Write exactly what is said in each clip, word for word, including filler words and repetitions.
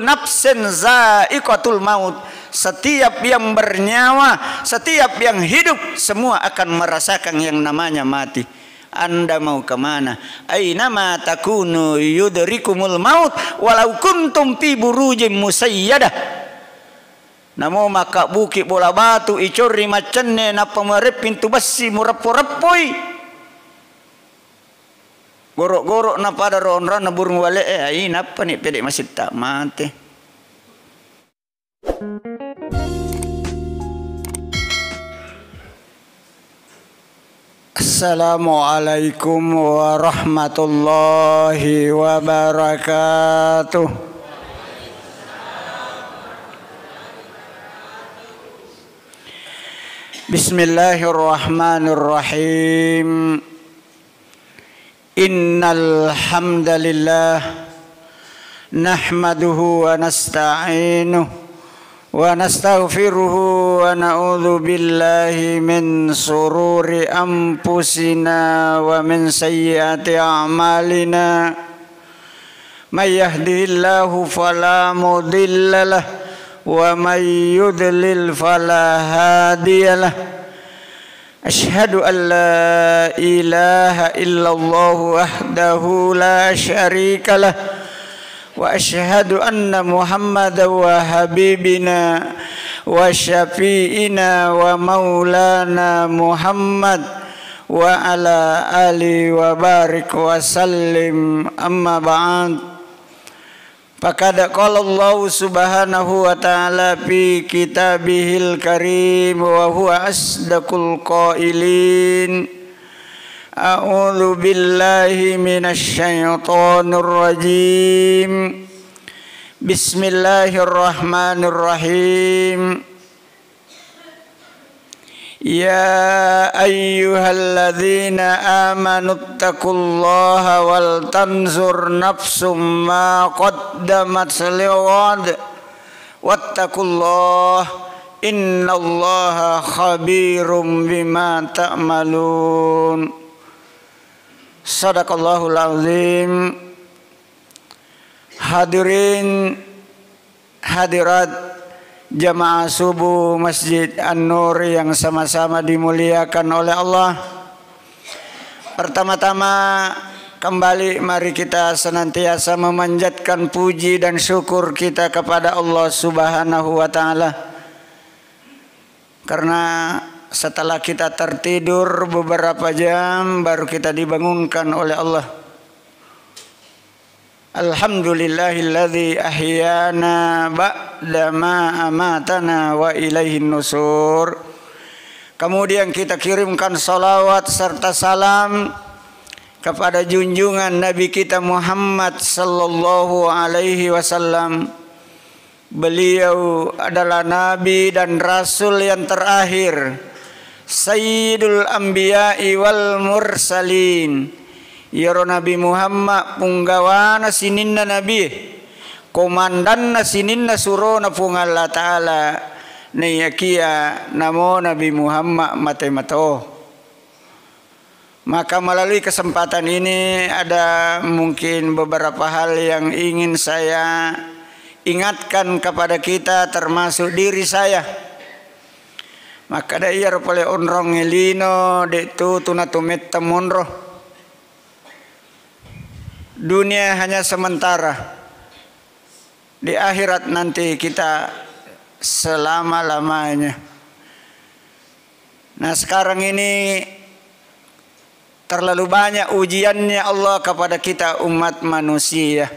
Nafsin za'iqatul maut. Setiap yang bernyawa, setiap yang hidup, semua akan merasakan yang namanya mati. Anda mau kemana? Ainama takunu yudrikumul maut walau kuntum fi burujim musayyadah. Namo makkabbuki bola batu, icorri maccenne, nappa marep pintu bessi, mureppo-reppoi. Goro-goro napada ro onronna burung wale'e, ai nappani pede masitta mate. Assalamualaikum warahmatullahi wabarakatuh. Bismillahirrahmanirrahim. Innal hamdalillah, nahmaduhu wa nasta'inuhu wa nastaghfiruhu wa na'udzu billahi min sururi anfusina wa min sayyiati a'malina. May yahdihillahu fala mudilla lah, wa may yudlil fala hadiya lah. Asyhadu an la ilaha illallah wahdahu la syarika lah, wa asyhadu anna Muhammadan wa habibina wa syafi'ina wa maulana Muhammad wa ala ali wa barik wa sallim, amma ba'd. Faqad qala Allahu subhanahu wa ta'ala fi kitabihil karim wa huwa asdaqul qailin. A'udzu billahi minasy syaithanir rajim. Bismillahirrahmanirrahim. Ya ayyuhalladzina amanu taqullaha wal tanzur nafsum ma qaddamat lighad wattaqullah innallaha khabirum bima ta'malun. Sadaqallahul azim. Hadirin hadirat jamaah subuh Masjid An-Nur yang sama-sama dimuliakan oleh Allah. Pertama-tama, kembali mari kita senantiasa memanjatkan puji dan syukur kita kepada Allah Subhanahu wa Ta'ala. Karena setelah kita tertidur beberapa jam, baru kita dibangunkan oleh Allah. Alhamdulillahilladzi ahyana ba'da ma amatana wa ilaihin nusur. Kemudian kita kirimkan salawat serta salam kepada junjungan Nabi kita Muhammad sallallahu alaihi wasallam. Beliau adalah nabi dan rasul yang terakhir, Sayyidul Anbiya'i wal Mursalin. Iyaro Nabi Muhammad punggawana sininna nabi, komandanna sininna surona Puang Allah Ta'ala, naiyakiya namo Nabi Muhammad mate mato. Maka melalui kesempatan ini ada mungkin beberapa hal yang ingin saya ingatkan kepada kita, termasuk diri saya. Makkeda iyaro pole onrong lino, de' tu tuna tumetta monro. Dunia hanya sementara. Di akhirat nanti kita selama-lamanya. Nah, sekarang ini terlalu banyak ujiannya Allah kepada kita umat manusia.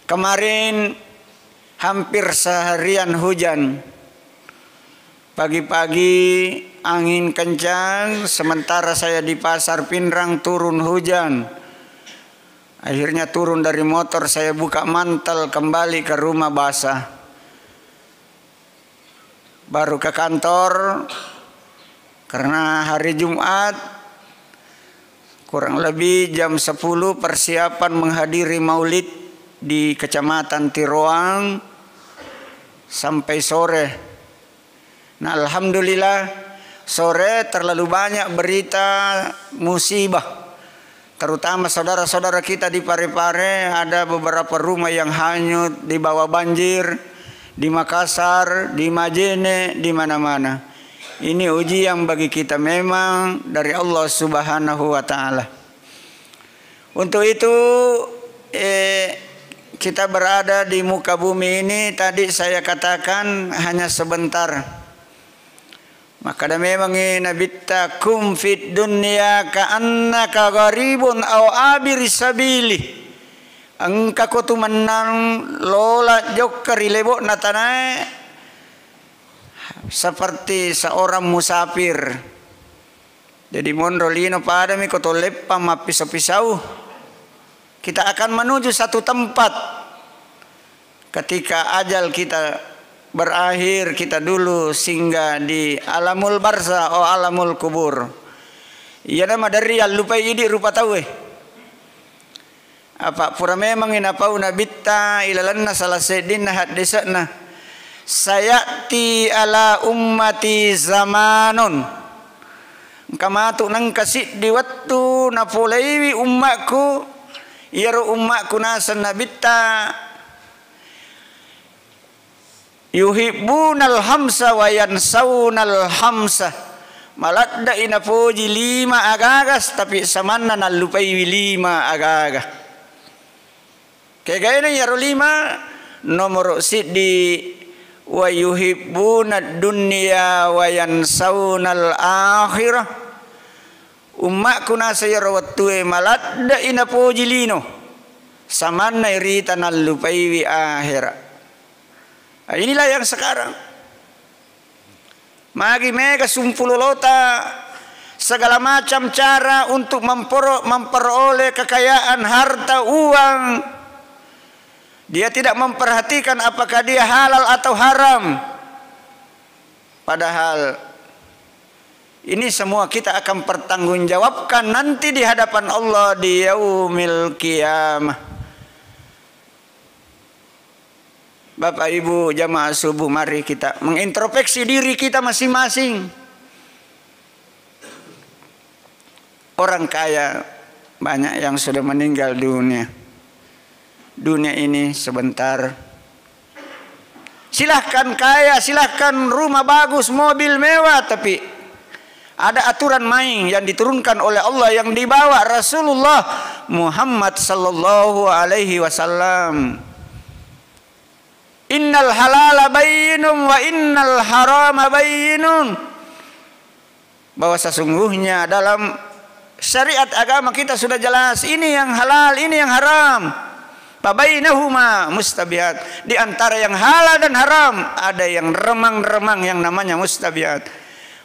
Kemarin hampir seharian hujan. Pagi-pagi angin kencang, sementara saya di Pasar Pinrang turun hujan. Akhirnya turun dari motor, saya buka mantel, kembali ke rumah basah. Baru ke kantor, karena hari Jumat, kurang lebih jam sepuluh persiapan menghadiri maulid di Kecamatan Tiroang sampai sore. Nah, alhamdulillah, sore terlalu banyak berita musibah. Terutama saudara-saudara kita di Parepare, ada beberapa rumah yang hanyut, dibawa banjir, di Makassar, di Majene, di mana-mana. Ini ujian bagi kita memang dari Allah Subhanahu wa Ta'ala. Untuk itu, eh, kita berada di muka bumi ini, tadi saya katakan, hanya sebentar. Makkeda memangngi Nabitta, "Kun fid dunya ka'annaka gharibun au abiri sabili." Engkako tu mennang lola jokka ri lebo'na tanae seperti seorang musafir. Jadi monro lino padami ko to leppang mappisau-pisau. Kita akan menuju satu tempat. Ketika ajal kita berakhir, kita dulu singgah di alamul barzah, oh, alamul kubur. Iyana maderri allupai idi rupa tauwe. Apa pura memangngi napau Nabitta ilalenna salah seddinna haddese'na, "Sayati ala ummati zamanun." Engka matu nengka siddi wettu napolaiwi ummakku, iyaro ummakku naseng Nabitta, "Yuhibbunal hamsa wa yansaunal hamsa." Maladde'i napoji lima agaga, tapi samanna nallupaiwi lima agaga. Kegaena iyaro lima? Nomoro siddi, "Wa yuhibbunad dunya wa yansaunal akhirah." Ummakku naseng iyaro wettue maladde'i napoji lino, samanna irita nallupaiwi ahera. Nah, inilah yang sekarang. Magi mega sumpulolota segala macam cara untuk mempero-, memperoleh kekayaan, harta, uang. Dia tidak memperhatikan apakah dia halal atau haram. Padahal ini semua kita akan pertanggungjawabkan nanti di hadapan Allah di yaumil qiyamah. Bapak Ibu jamaah subuh, mari kita mengintrospeksi diri kita masing-masing. Orang kaya banyak yang sudah meninggal dunia. Dunia ini sebentar. Silahkan kaya, silahkan rumah bagus, mobil mewah, tapi ada aturan main yang diturunkan oleh Allah, yang dibawa Rasulullah Muhammad sallallahu alaihi wasallam. "Innal halala bayyinun wa innal harama bayyinun." Bahwa sesungguhnya dalam syariat agama kita sudah jelas, ini yang halal, ini yang haram. Fabainahuma mustabihat. Di antara yang halal dan haram, ada yang remang-remang yang namanya mustabihat.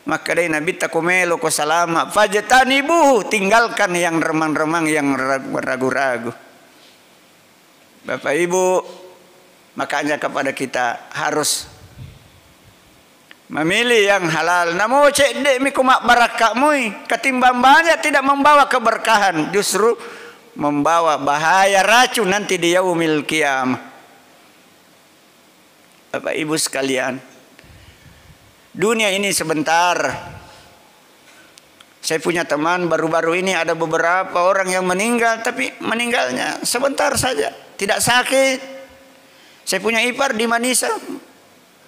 Maka dari Nabi ta, "Ko melo ko salama, fajtanibuhu," tinggalkan yang remang-remang, yang ragu-ragu. Bapak Ibu, makanya kepada kita harus memilih yang halal. Namo cedde' mi ko mabbarakka' mui, ketimbang banyak tidak membawa keberkahan, justru membawa bahaya racun nanti di yaumil qiyamah. Bapak Ibu sekalian, dunia ini sebentar. Saya punya teman, baru-baru ini ada beberapa orang yang meninggal, tapi meninggalnya sebentar saja, tidak sakit. Saya punya ipar di Manisa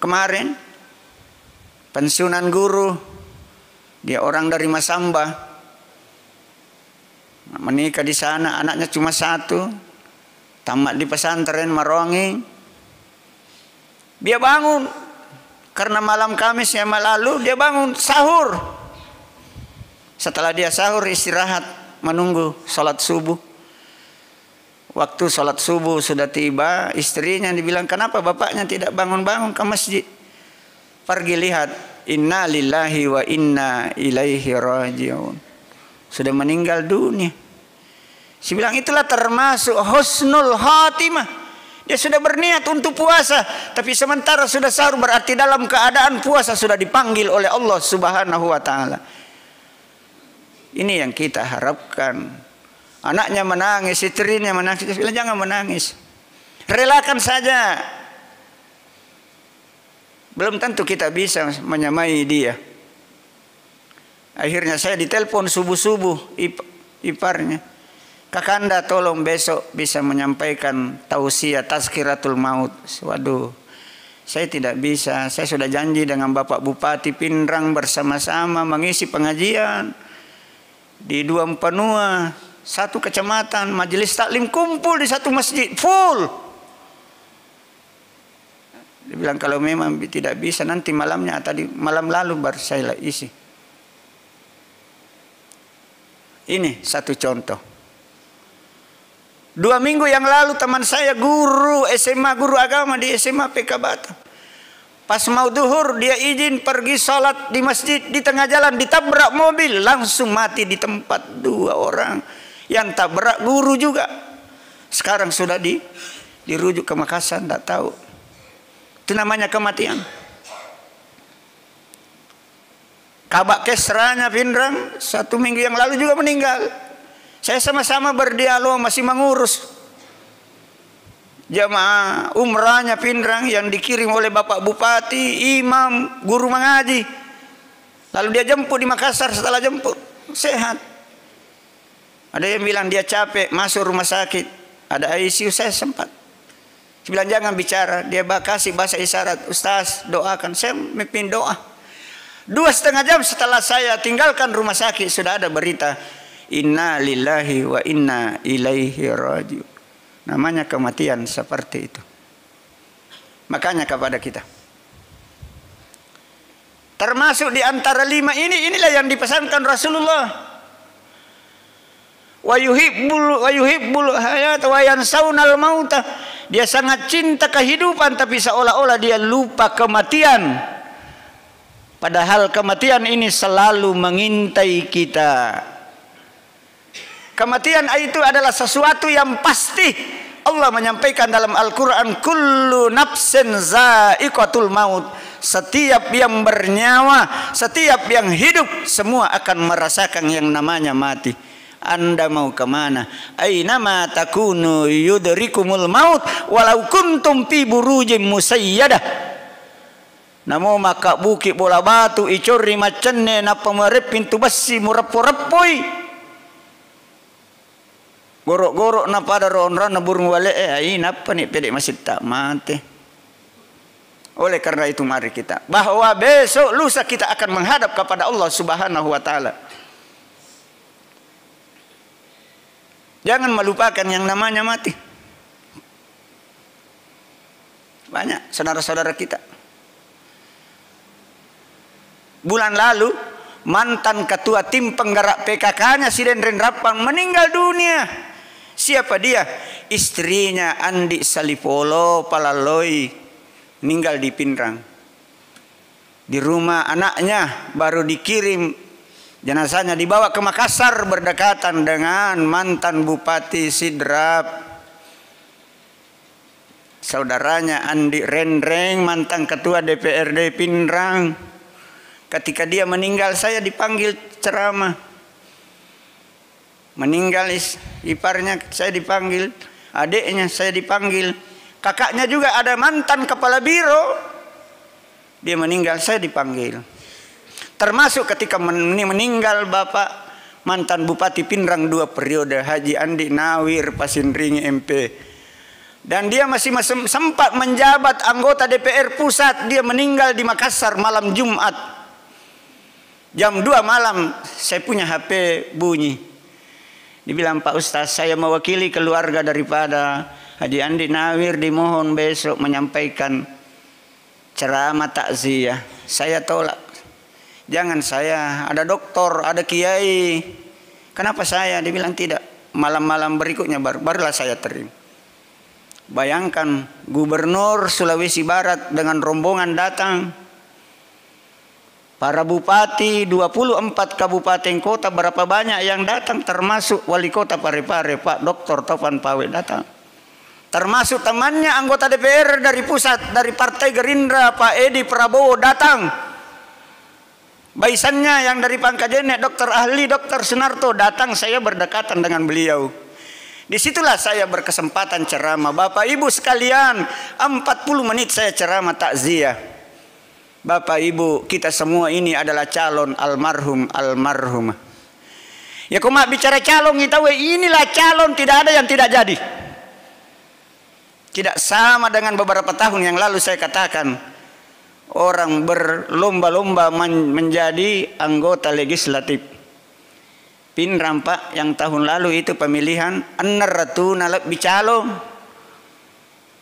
kemarin, pensiunan guru, dia orang dari Masamba. Menikah di sana, anaknya cuma satu, tamat di pesantren, Maroangi. Dia bangun, karena malam Kamis yang lalu, dia bangun sahur. Setelah dia sahur, istirahat, menunggu sholat subuh. Waktu sholat subuh sudah tiba, istrinya dibilang, "Kenapa bapaknya tidak bangun-bangun ke masjid?" Pergi lihat, "Inna lillahi wa inna ilaihi raji'un." Sudah meninggal dunia. Saya bilang, itulah termasuk husnul khatimah. Dia sudah berniat untuk puasa, tapi sementara sudah sahur, berarti dalam keadaan puasa sudah dipanggil oleh Allah Subhanahu wa Ta'ala. Ini yang kita harapkan. Anaknya menangis, istrinya menangis, saya bilang, "Jangan menangis. Relakan saja." Belum tentu kita bisa menyamai dia. Akhirnya saya ditelepon subuh-subuh, ip-, iparnya. Kakanda, tolong besok bisa menyampaikan tausiah tazkiratul maut. Waduh, saya tidak bisa. Saya sudah janji dengan Bapak Bupati Pinrang bersama-sama mengisi pengajian di dua mpanua, satu kecamatan, majelis taklim kumpul di satu masjid, full. Dia bilang, "Kalau memang bi-, tidak bisa, nanti malamnya atau di malam lalu baru saya la-, isi." Ini satu contoh. Dua minggu yang lalu, teman saya guru S M A, guru agama di S M A P K Batam. Pas mau duhur, dia izin pergi sholat di masjid, di tengah jalan ditabrak mobil, langsung mati di tempat dua orang. Yang tabrak guru juga. Sekarang sudah di, dirujuk ke Makassar, ndak tahu. Itu namanya kematian. Kabak Kesranya Pinrang, satu minggu yang lalu juga meninggal. Saya sama-sama berdialog, masih mengurus jamaah umrahnya Pinrang yang dikirim oleh Bapak Bupati, imam, guru mengaji. Lalu dia jemput di Makassar, setelah jemput, sehat. Ada yang bilang dia capek, masuk rumah sakit. Ada I C U, saya sempat. Saya bilang, "Jangan bicara." Dia ba-, kasih bahasa isyarat, "Ustaz, doakan." Saya memimpin doa. Dua setengah jam setelah saya tinggalkan rumah sakit, sudah ada berita, "Inna lillahi wa inna ilaihi rajiun." Namanya kematian seperti itu. Makanya kepada kita, termasuk di antara lima ini, inilah yang dipesankan Rasulullah. "Wa yuhibbul, wa yuhibbul hayata wa yansaunal mauta." Dia sangat cinta kehidupan, tapi seolah-olah dia lupa kematian. Padahal kematian ini selalu mengintai kita. Kematian itu adalah sesuatu yang pasti. Allah menyampaikan dalam Al-Quran, "Kullu nafsin za'iqatul maut." Setiap yang bernyawa, setiap yang hidup, semua akan merasakan yang namanya mati. Anda mau kemana? "Ainama takunu yudrikumul maut walau kuntum fi burujim musayyadah." Namo makkabbuki bola batu, icorri maccenne, nappa marep pintu bessi, mureppo-reppoi. Goro-goro na pada ro onronna burung wale'e, ai, nappani pede masitta mate. Oleh karena itu, mari kita, bahwa besok lusa kita akan menghadap kepada Allah Subhanahu wa Ta'ala. Jangan melupakan yang namanya mati. Banyak saudara-saudara kita. Bulan lalu, mantan ketua tim penggerak P K K-nya Sidenreng Rappang meninggal dunia. Siapa dia? Istrinya Andi Salipolo Palalloi, meninggal di Pinrang. Di rumah anaknya baru dikirim jenazahnya, dibawa ke Makassar berdekatan dengan mantan Bupati Sidrap. Saudaranya Andi Renreng, mantan ketua D P R D Pinrang. Ketika dia meninggal, saya dipanggil ceramah. Meninggal is-, iparnya, saya dipanggil. Adiknya, saya dipanggil. Kakaknya juga ada mantan kepala biro. Dia meninggal, saya dipanggil. Termasuk ketika men-, ini meninggal Bapak mantan Bupati Pinrang dua periode, Haji Andi Nawir Pasinringi M P. Dan dia masih mesem-, sempat menjabat anggota D P R pusat, dia meninggal di Makassar malam Jumat. Jam dua malam saya punya H P bunyi. Dibilang, "Pak Ustaz, saya mewakili keluarga daripada Haji Andi Nawir, dimohon besok menyampaikan ceramah takziah." Saya tolak. "Jangan saya, ada doktor, ada kiai. Kenapa saya?" Dibilang, "Tidak. Malam-malam berikutnya baru, barulah saya terima." Bayangkan, Gubernur Sulawesi Barat dengan rombongan datang, para bupati, dua puluh empat kabupaten kota, berapa banyak yang datang, termasuk wali kota Parepare, Pak Doktor Topan Pawe datang. Termasuk temannya anggota D P R dari pusat, dari Partai Gerindra, Pak Edi Prabowo datang. Baisannya yang dari Pangkajene, Doktor Ahli, Doktor Sunarto datang, saya berdekatan dengan beliau. Disitulah saya berkesempatan ceramah. Bapak Ibu sekalian, empat puluh menit saya ceramah takziah. Bapak Ibu, kita semua ini adalah calon almarhum, almarhumah. Yako mabbicara calon itu, inilah calon, tidak ada yang tidak jadi. Tidak sama dengan beberapa tahun yang lalu saya katakan, orang berlomba-lomba men-, menjadi anggota legislatif. Pinrang, Pak, yang tahun lalu itu pemilihan, enneng ratuna lebbi calon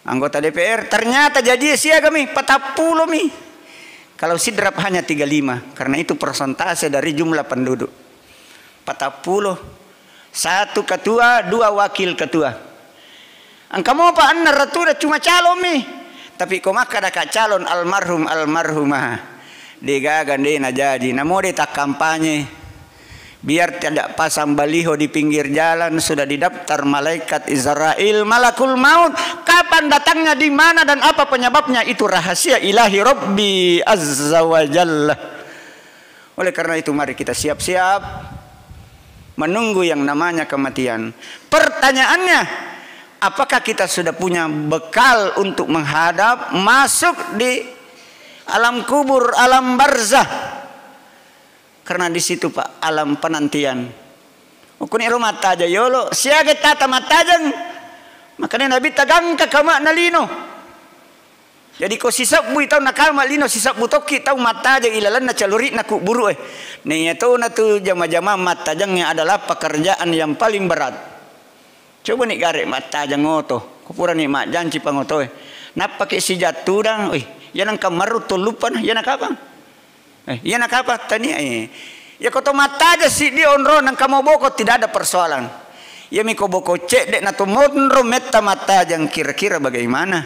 anggota D P R, ternyata jadi siagami, patappulo mi. Kalau Sidrap hanya tiga lima, karena itu persentase dari jumlah penduduk. Patappulo. Satu ketua, dua wakil ketua. Engka mopa enneng ratuna cuma calon mi. Tapi ko makkadaka calon almarhum, almarhumah, degaga de najaji, namo de takkampanye. Biar tidak pasang baliho di pinggir jalan, sudah didaftar malaikat Israel, malakul maut. Kapan datangnya, di mana, dan apa penyebabnya, itu rahasia ilahi Rabbi Azza wa Jalla. Oleh karena itu, mari kita siap-siap menunggu yang namanya kematian. Pertanyaannya, apakah kita sudah punya bekal untuk menghadap, masuk di alam kubur, alam barzah? Karena di situ, Pak, alam penantian. Ukkuni ro mattaja yolo, siaga tata mattajeng. Makanya Nabi tagangka kama'na lino. Jadi ko sisebbui tau nakama lino, sisebbu tokki tau mattajeng ilalenna caluri'na kubburu'e. Naiya tona tu jama-jama mattajengnya adalah pekerjaan yang paling berat. Coba ni gare mattajeng oto, ko purani majjanci pangotoe. Nappaki sijang tudang, wih, iya nengka marru tolluppana, iya nakapang? Eh, iya nakapang? Tania, eh. Iya ko to mattajeng siddi onro nengka mo boko, tidak ada persoalan. Iya mi ko boko cedde na to monro metta mattajeng, kira-kira bagaimana?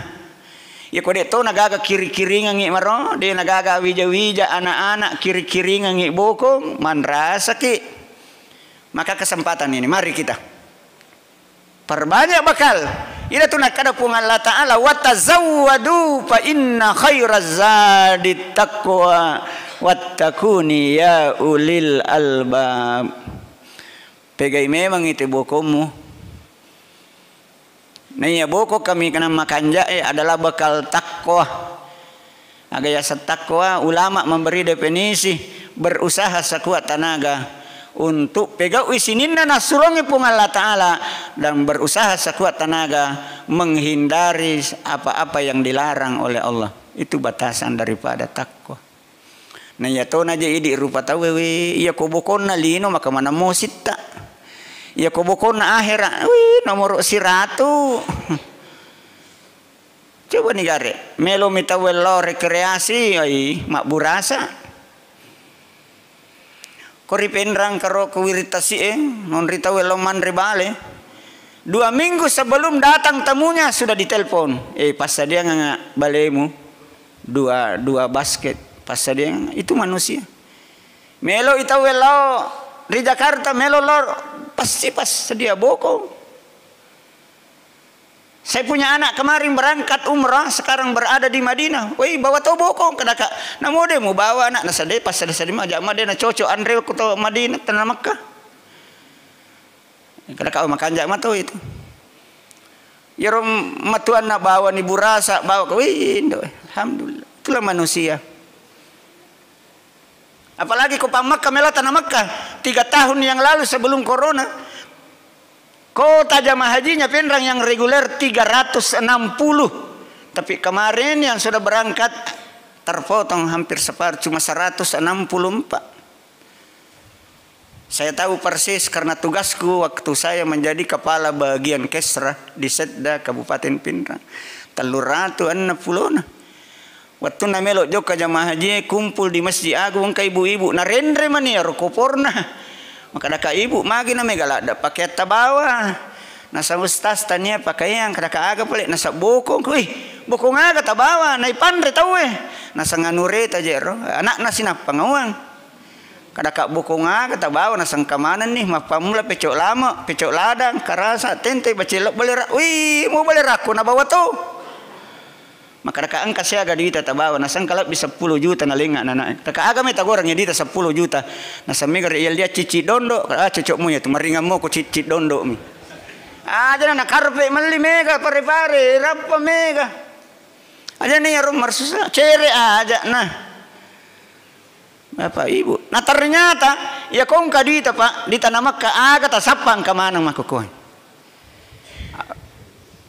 Iya ko de to nagaga kiri-kiringangi maro, de nagaga wija-wija anak-anak kiri-kiringangi boko, manrasaki. Maka kesempatan ini, mari kita perbanyak bekal. Ina tu nakkeda Puang Allah Ta'ala, "Wa tazawwadu fa inna khairaz zadit taqwa wattaquni ya ulil albab." Pegai memang itu bokommu. Naiya boko kami kena makanja'e adalah bekal takwa. Aga yaseng takwa, ulama memberi definisi, berusaha sekuat tenaga untuk pegaui sininna nassurongi Puang Allah Ta'ala dan berusaha sekuat tenaga menghindari apa-apa yang dilarang oleh Allah. Itu batasan daripada takwa. Na iya tona je idi rupa tauwe, we, iya ko bokonna lino maka manammo sitta. Iya ko bokonna ahera, wi, nomoro siratu. Coba ni gare, melo mi tauwe lao rekreasi, ai, mabburasa. Ko ri Penrang karo ko wiring tasi'e, monri tauwe lao manre bale. Dua minggu sebelum datang tamunya sudah ditelepon. Eh, passadiangnga balemu dua, dua basket. Passadiang, itu manusia. Melo i tauwe lao ri Jakarta, melo lao, pasti passadia boko. Saya punya anak kemarin berangkat umrah, sekarang berada di Madinah. Woi, bawa to bokong, kedaka. Namo de mubawa anak, nasade pas sada-sada aja ma de na cocok anre ko to Madinah, tana Makkah. Kedaka, oh, makanja ma to itu. Yaro matuanna bawa ni burasa, bawa ko, wih, indo, alhamdulillah. Itulah manusia. Apalagi ko pa Makkah, melo tana Makkah. Tiga tahun yang lalu sebelum corona, kota jamaah hajinya Penrang yang reguler tiga ratus enam puluh. Tapi kemarin yang sudah berangkat terpotong hampir separuh, cuma seratus enam puluh empat. Saya tahu persis karena tugasku waktu saya menjadi kepala bagian Kesra di Setda Kabupaten Penrang. Tellu ratu enneng pulona. Wettunna melo jokka jamaah haji, kumpul di Masjid Agung, engka ibu-ibu, narenre mani ero koporna. Makkedaka, "Ibu, magi na mega ladde pakeang tabawa?" Naseng, "Ustaz, tania pakaian." Kedaka, "Aga pole?" Naseng, "Bokong." "Wih, bokong aga tabawa? Naipanre tauwe." Naseng, "Anu reta je ro, anakna sinappa ngauang." Kadaka, "Bokong aga tabawa?" Naseng, "Engka manenni, mappammula pecok lamo, pecok ladang, karasa, tente, bacellok, bale ra-, wih, mau bale rakko nabawa to." Makkedaka, "Engka siaga duita tabawa?" Naseng, "Engka lebbi seppulo juta nalenga nana." Taka, "Aga me tagoreng duita seppulo juta?" Naseng, "Mega ri L D A cicci dondo." "Ah, cocok mu ya tu, maringang mo ko cicci dondo mi." Aja na karpe melli mega pare-pare, rappa mega. Aja ni ro marsusa, cere aja nah. Bapak Ibu. Nah, ternyata Iya ko engka duita, Pak, ditanamekka aga tasappa engka maneng makkokkoe.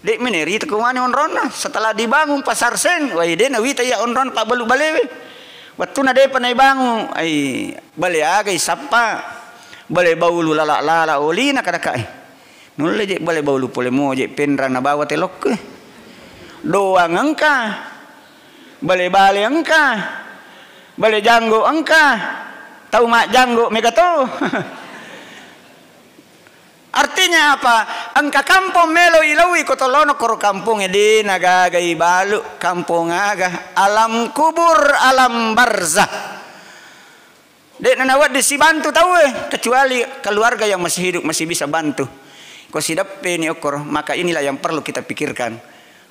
Dek mene rita ko mani onronna. Setelah dibangun Pasar Sen, wai de nawita iya onronna pabbalu balewe. Wettuna depa naibangun, ai bale aga isappa, bale baulu lala-lala olina kadakae. Nulle je bale baulu pole mo je penrang nabawa telokke. Doang engka, bale-bale engka, bale janggo engka, tau majjanggo mega to. Artinya apa? Engka kampong melo ilaui ko tolono koro kampongnge de nagaga ibalu, kampong aga, alam kubur, alam barzah. De'na nawedding sibantu tauwe, kecuali keluarga yang masih hidup, masih bisa bantu. Ko sideppeni okkoro, maka inilah yang perlu kita pikirkan.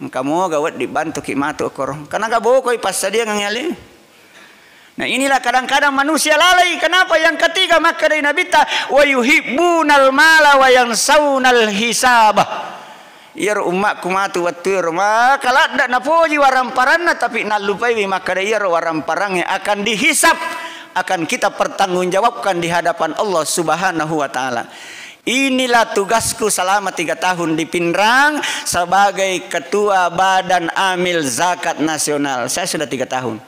Engka moga wedding bantuki matu okkoro. Karena gak bokoi passadiangang ale. Nah, inilah kadang-kadang manusia lalai. Kenapa? Yang ketiga, makkadai Nabitta, "Wa yuhibbunal mala wa yansaunal hisaba." Iyaro ummakku matu wettu ero, maka ladda napoji waramparanna, tapi nallupaiwi makkada iyaro waramparangnge akan dihisab, akan kita pertanggungjawabkan di hadapan Allah Subhanahu wa Ta'ala. Inilah tugasku selama tiga tahun di Pinrang sebagai ketua Badan Amil Zakat Nasional. Saya sudah tiga tahun.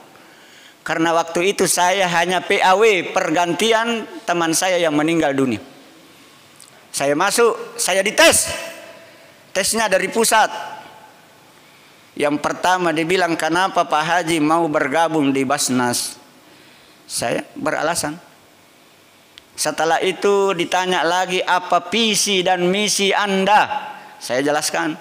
Karena waktu itu saya hanya P A W pergantian teman saya yang meninggal dunia. Saya masuk, saya dites. Tesnya dari pusat. Yang pertama dibilang, "Kenapa Pak Haji mau bergabung di Basnas?" Saya beralasan. Setelah itu ditanya lagi, "Apa visi dan misi Anda?" Saya jelaskan.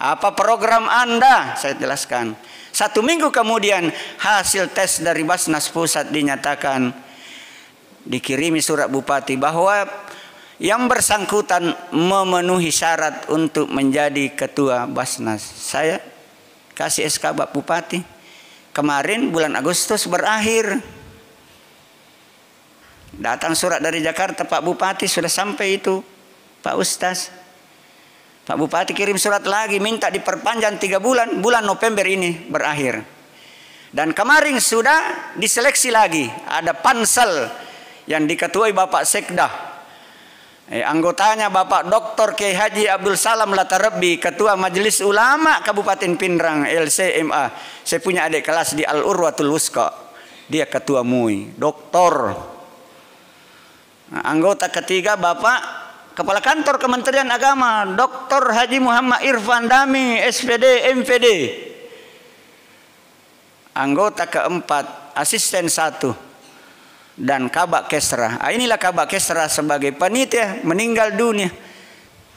"Apa program Anda?" Saya jelaskan. Satu minggu kemudian, hasil tes dari Basnas Pusat dinyatakan, dikirimi surat Bupati bahwa yang bersangkutan memenuhi syarat untuk menjadi ketua Basnas. Saya kasih S K Pak Bupati. Kemarin bulan Agustus berakhir. Datang surat dari Jakarta, "Pak Bupati, sudah sampai itu, Pak Ustaz." Pak Bupati kirim surat lagi, minta diperpanjang tiga bulan, bulan November ini berakhir. Dan kemarin sudah diseleksi lagi, ada pansel yang diketuai Bapak Sekda. Eh, anggotanya Bapak Doktor Kiai Haji Abdul Salam Latarebbi, Ketua Majelis Ulama Kabupaten Pinrang, L C M A. Saya punya adik kelas di Al Urwatul Wusqa. Dia ketua MUI, doktor. Nah, anggota ketiga Bapak Kepala Kantor Kementerian Agama, Doktor Haji Muhammad Irfan Dami, S P D, M P D. Anggota keempat, asisten satu, dan Kabak Kesra. Ah, inilah Kabak Kesra sebagai panitia meninggal dunia.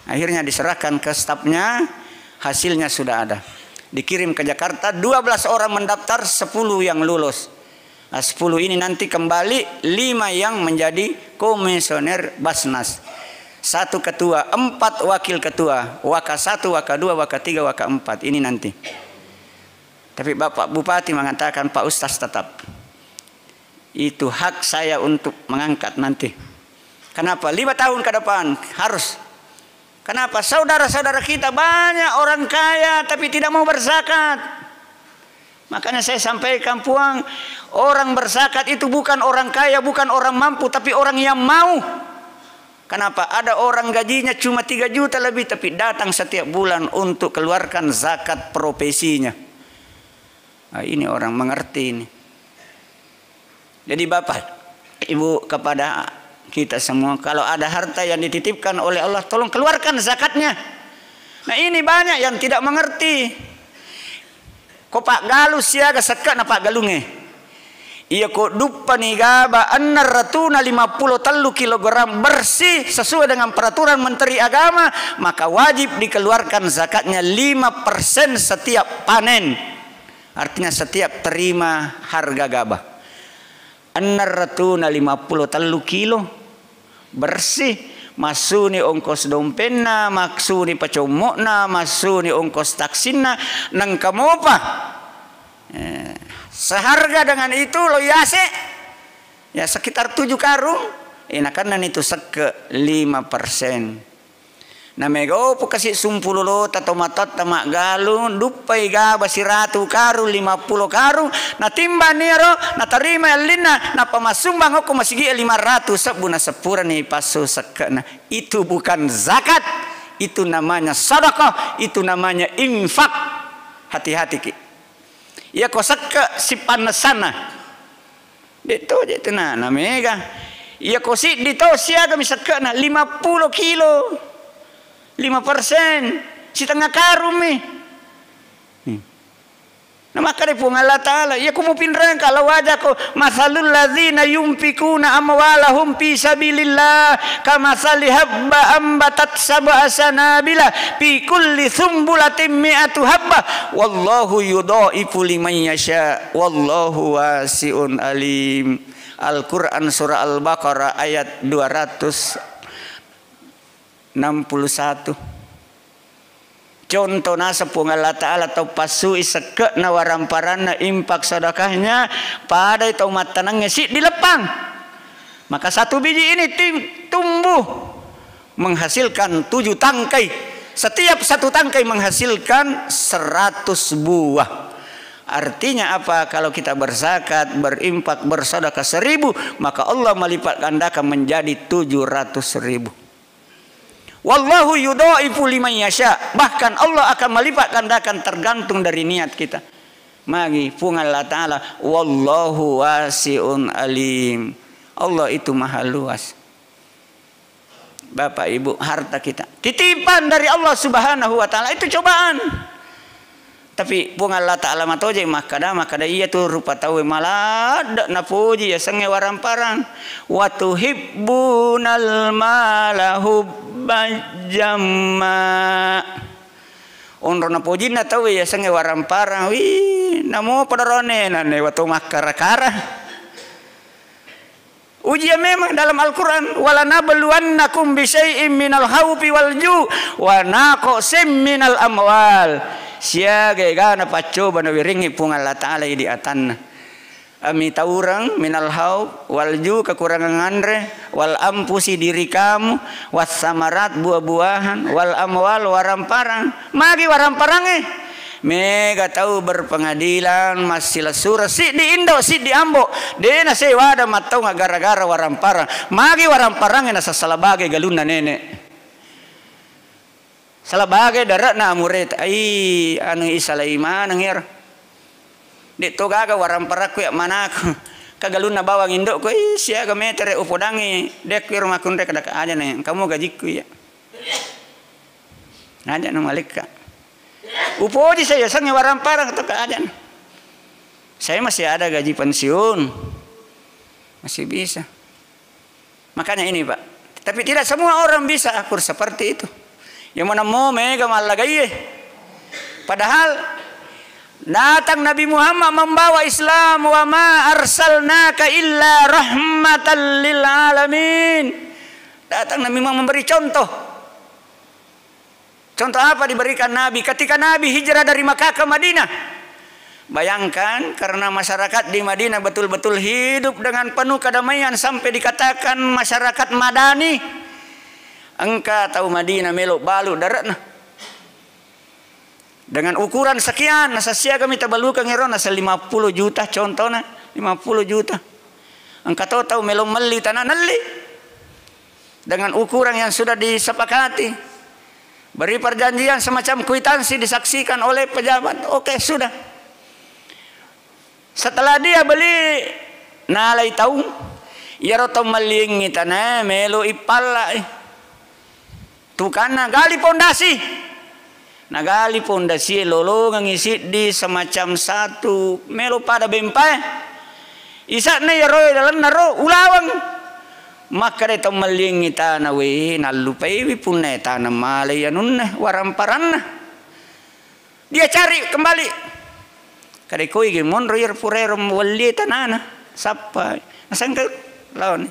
Akhirnya diserahkan ke stafnya, hasilnya sudah ada. Dikirim ke Jakarta, dua belas orang mendaftar, sepuluh yang lulus. Nah, sepuluh ini nanti kembali, lima yang menjadi komisioner Basnas. Satu ketua, empat wakil ketua, waka satu, waka dua, waka tiga, waka empat. Ini nanti. Tapi Bapak Bupati mengatakan, "Pak Ustaz tetap. Itu hak saya untuk mengangkat nanti." Kenapa? Lima tahun ke depan harus. Kenapa? Saudara-saudara kita banyak orang kaya tapi tidak mau berzakat. Makanya saya sampaikan, Puang, orang berzakat itu bukan orang kaya, bukan orang mampu, tapi orang yang mau. Kenapa? Ada orang gajinya cuma tiga juta lebih, tapi datang setiap bulan untuk keluarkan zakat profesinya. Ah, ini orang mengerti ini. Jadi Bapak, Ibu, kepada kita semua, kalau ada harta yang dititipkan oleh Allah, tolong keluarkan zakatnya. Nah, ini banyak yang tidak mengerti. Ko paggalu siaga sekka'na paggalungnge. Iya ko duppani gaba enneng ratuna lima pulo tellu kilogram bersih sesuai dengan peraturan Menteri Agama, maka wajib dikeluarkan zakatnya lima persen setiap panen. Artinya setiap terima harga gaba. Enneng ratuna lima pulo tellu kilo bersih, massuni ongkos dompenna, massuni pacommo'na, massuni ongkos taksinna, nengka mopa. Eh, seharga dengan itu lo yase, ya sekitar tujuh karung, eh, nakennani tu sekke lima persen. Namega opo kasi sumpulolota tomatoatta maggalung, duppai gaba siratu karung, limappulo karung, natimbang niro, natarimai ellinna, nappa massumbang okko masigi'e lima ratu sebbu, naseppurani passu sekke'na. Itu bukan zakat, itu namanya sedekah, itu namanya infak. Hati-hatiki. Iyako sekke sipannessana. De' to je' tenana mega. Iyako siddi to siagami sekke'na, lima puluh kilo, lima persen, sitengnga karungmi. Hmm. Namakkeda Puang Allah Ta'ala, iyako mupinreng kalau wajako, "Matsalul ladzina yunfikuna amwalahum fi sabilillah kamatsali habba ambatat sab'a sanabila fi kulli sumbulatin mi'atu habba, wallahu yudhaifu liman yasha, wallahu wasi'un alim." Al-Quran, surah Al-Baqarah, ayat dua ratus enam puluh satu. Contoh naseng Puang Allah Ta'ala, tau passui sekke'na waramparanna, infak sedekahnya, padai tau mattanengnge siddi leppang. Maka satu biji ini tim-, tumbuh menghasilkan tujuh tangkai. Setiap satu tangkai menghasilkan seratus buah. Artinya apa? Kalau kita berzakat, berinfak, bersedekah seribu, maka Allah melipat gandakan menjadi tujuh ratus ribu. Wallahu yudhaifu liman yasha. Bahkan Allah akan melipat gandakan tergantung dari niat kita. Magi Puang Allah Ta'ala, "Wallahu wasi'un alim." Allah itu maha luas. Bapak Ibu, harta kita titipan dari Allah Subhanahu wa Ta'ala, itu cobaan. Tapi Puang Allah Ta'ala matoje makkada, makkada, "Iyatu rupa tauwe maladde napoji yasengnge waramparang. Wa tuhibbunal mala hubban jamma." Onro napojinna tauwe yasengnge waramparang, wi, namo pada rone nane watu makkara-kara. Ujian memang dalam Al-Quran, "Walanabluwannakum bisyai'im minal khaufi wal ju' wa naqsim minal amwal." Siaga egana paccoba nawiringngi Puang Allah Ta'ala idi atanna. Ami taureng minal khauf wal ju', kekurangan anre, wal anfusi, diri kamu, was samarat, buah-buahan, wal amwal, waramparang. Magi waramparangnge? Mega tau berpengadilan, massilasureng, siddi indo, siddi ambo, de nasewada mattaung gara-gara waramparang. Magi waramparangnge? Nasassala bage galunna nene. Sala bage dare'na amureta. Ai, anu isalai maneng ero. De to gaga waramparakku ya manaku. Ka galunna bawang indokku, ih, siaga metere upodangi, dekku ero makkunre kada ka aja ne, engka mo gajikku ya. Aja na malekka. Upoji saya yasengnge waramparang to ka aja na. Saya masih ada gaji pensiun. Masih bisa. Makanya ini, Pak. Tapi tidak semua orang bisa akur seperti itu. Yang mana mo mega mallagaiye. Padahal datang Nabi Muhammad membawa Islam, "Wa ma arsalnaka illa rahmatan lil alamin." Datang Nabi Muhammad memberi contoh. Contoh apa diberikan Nabi ketika Nabi hijrah dari Makkah ke Madinah? Bayangkan, karena masyarakat di Madinah betul-betul hidup dengan penuh kedamaian sampai dikatakan masyarakat madani. Engka tau Madinah melo balu dare'na. Dengan ukuran sekian, nasessiaga mita balukeng ero, nasa lima puluh juta contohna, lima puluh juta. Engka to tau melo melli tanah, nelli. Dengan ukuran yang sudah disepakati. Beri perjanjian semacam kwitansi disaksikan oleh pejabat. Oke, sudah. Setelah dia beli, nalai tau, iyaro tau melliengngi tanae melo ippallai. Tukanna gali pondasi. Nagali pondasie, lolongengngi siddi semacam satu melo pada bempae. Isa'na iyaroe lalenna ro ulaweng. Makkeda tau melliengngi tana, "We, nallupaiwi punnae tana malai anunna, waramparanna." Dia cari kembali. Kada koi ge monro iyaro puraero wellie tanana, sappa. Nasengka laoni.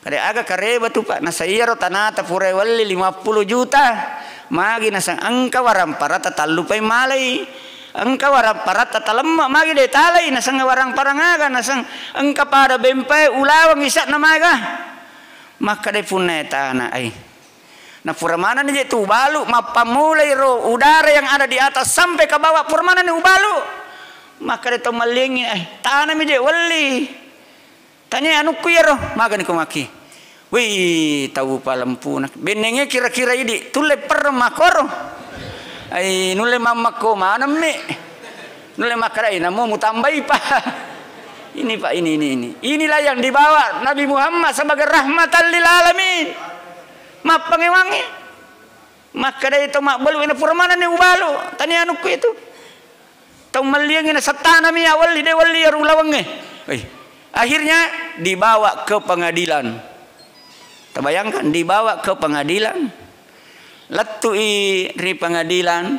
Kada aga kareba tu, Pak, nasa iyaro tanata pura welli lima puluh juta. Magi naseng engka waramparatta tallupai malai. Engka waramparatta talemme, magi de talai, naseng waramparang aga, naseng engka pada bempae ulaweng isa'na maega. Makkeda punna tana ai. Na pura manenni je tu ubalu, mappammulai ro udara yang ada di atas sampai ke bawah, pura manenni ubalu. Makkeda to malliengngi, "Eh, tanami je welli." Tania anukku iyaro, magani ko maki. Wih, tau palempuna. Bennenge kira-kira idi, tulle perreng makkoro. Ai, nulle mammekko maneng mi. Nulle makkedai, namo mutambai, Pak. Ini, Pak, ini, ini, ini. Inilah yang dibawa Nabi Muhammad sebagai rahmatan lil alamin. Mappangewangi. Makkedai to mabbalu, ina pura manenni ubalu. Tania anukku itu. Tau malliangngi nasettanami ya welli, de welli ya ulawengnge. Eh, akhirnya dibawa ke pengadilan. Tabayangkan, dibawa ke pengadilan. Lettui ri pengadilan.